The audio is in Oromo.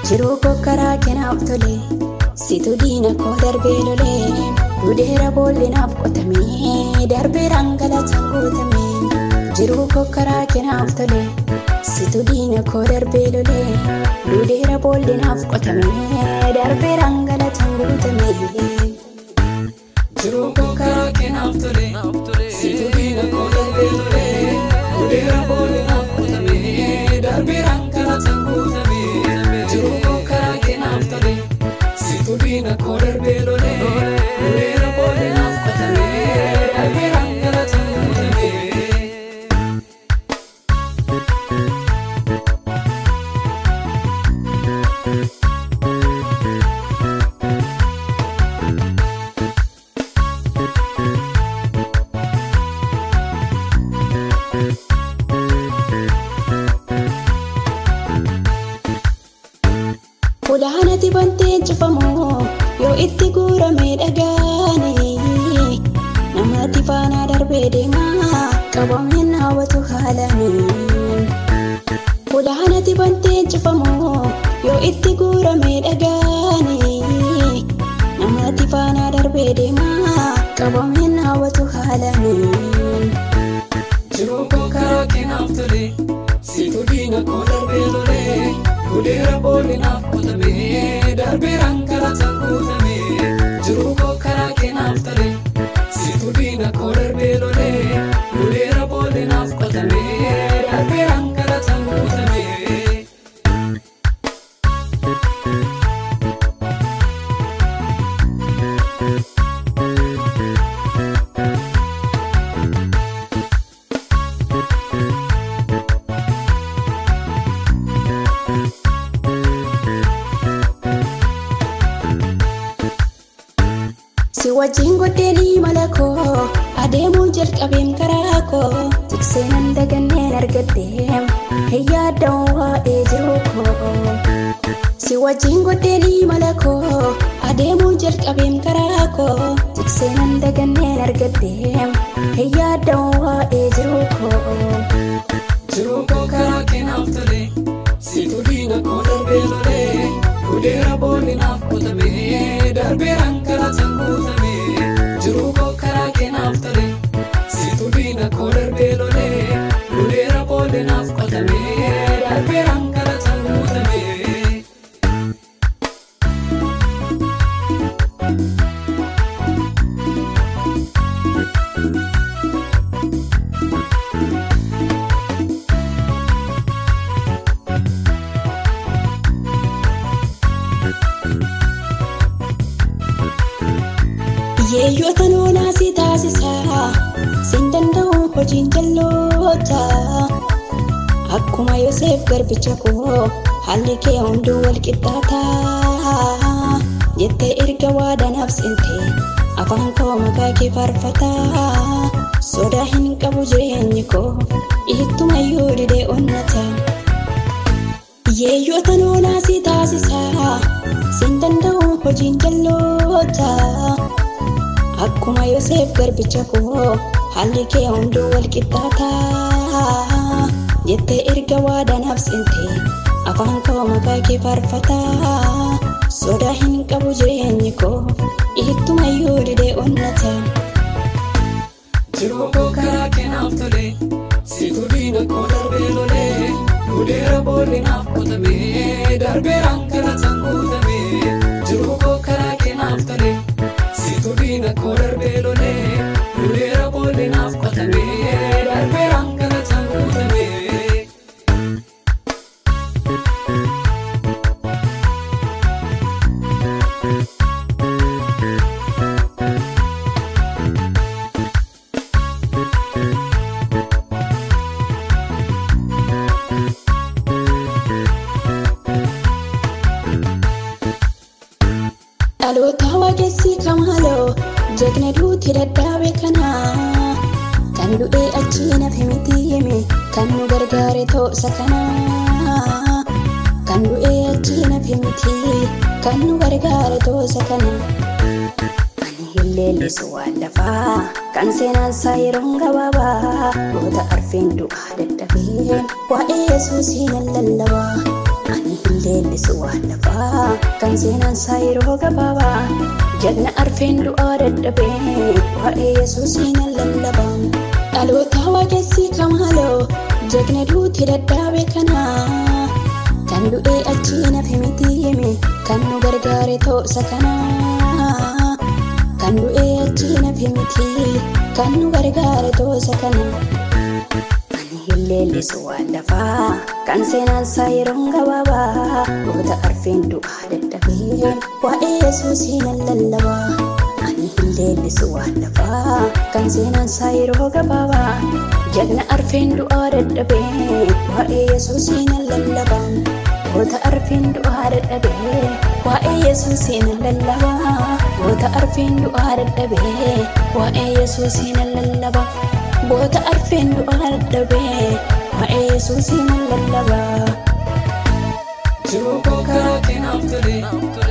Jiruu koo karaa keenaaf tole, situ diina koo darbee lolee, duudheera boolli naaf qotamee, darbeeraan galataan guutame. Jiruu koo karaa keenaaf tole, situ diina koo darbee lolee, duudheera boolli naaf qotamee, darbeeraan galataan guutame. Jiruu koo karaa keenaaf tole, situ diina koo darbee lolee, duudheera boolli naaf qotamee, darbeeraan galataan guutame. Jiruu koo karaa keenaaf tole, situ diina koo darbee lolee, duudheera boolli naaf qotamee, darbeeraan galataan guutame. Ulaanati banteen cufamu yoo itti guurame dhagaani, namatti faana darbee deema qabameen hawwatu haalani. Ulaanati banteen cufamu yoo itti guurame dhagaani, namatti faana darbee deema qabameen hawwatu haalani. Jiruu koo karaa keenaaf tole, situ diina koo darbee lolee, duudheera boolli naaf qotamee, darbeeraan galataan guutame. Jiruu koo karaa keenaaf tole, situ diina koo darbee lolee, duudheera boolli naaf qotamee, darbeeraan galataan guutame. Si wajjin godheenii mala koo adeemuu jalqabeem karaa koo, tiksee nan daganneen argadheem hiyyaaddamu waa'ee jiruu koo. Si wajjin godheenii mala koo adeemuu jalqabeem karaa koo, tiksee nan daganneen argadheem hiyyaaddamu waa'ee jiruu koo. Jiruu koo karaa keenaaf tole, situ diina koo darbee lolee, duudheera boolli naaf qotamee, darbeeraan galataan guutame. Jiruu koo karaa keenaaf tole, situ diina koo darbee lolee, duudheera boolli naaf qotamee, darbeeraan galataan guutame. Yeeyyoota noonaa si taasisa, sin danda'u hojiin jalloota. Akkuma Yoseef garbicha koo haalli kee hunduu wal qixxaata. Jettee erga waadaa naaf seente, afaan koo maqaa kee faarfata. Sodaa hin qabu jireenyi koo ittumayyuu didee onnata. Yeeyyoota noonaa si taasisa, sin danda'u hojiin jalloota. Akkuma Yoseef garbicha koo haalli kee hunduu wal qixxaata. Jettee erga waadaa naaf seente, afaan koo maqaa kee faarfata. Sodaa hin qabu jireenyi koo ittumayyuu didee onnata. Jiruu koo karaa keenaaf tole, situ diina koo darbee lolee, duudheera boolli naaf qotamee, darbeeraan galataan guutame. Jiruu koo karaa keenaaf tole, situ diina koo darbee lolee, duudheera boolli naaf qotamee, darbeeraan galataan guutame. Dhaloota waaqessi kamaaloo jagna duuti dadhaabe kana. Kan du'ee achi nafe miti hime kan nu gargaare toosa kana. Kan du'ee achi nafe miti kan nu gargaare toosa kana. Ani hin leellisu waan lafaa kan seenaan isaa yeroon gabaabaa goota arfeen du'aa dadhabee waa'ee Yesuusii nan lallabaa. Ani hin leellisu waan lafaa kan seenaan isaa yeroo gabaabaa jagna arfeen du'aa dadhabee waa'ee Yesuusii nan lallabaa. Dhaloota waaqessi kamaaloo jagna duuti dadhaabe kana. Kan du'ee achi nafe miti hime kan nu gargaare toosa kana. Kan du'ee achi nafe miti kan nu gargaare toosa kana. Ani hin leellisu waan lafaa kan seenaan isaa yeroon gabaabaa goota arfeen du'aa dadhabee waa'ee Yesuusii nan lallabaa. Ani hin leellisu waan lafaa kan seenaan isaa yeroo gabaabaa jagna arfeen du'aa dadhabee waa'ee Yesuusii nan lallabaa. Goota arfeen du'aa dadhabee waa'ee Yesuusii nan lallabaa. Goota arfeen du'aa dadhabee waa'ee Yesuusii nan lallabaa. Goota arfeen du'aa dadhabee waa'ee Yesuusii nan lallabaa. Jiruu koo karaa kee naaf tole.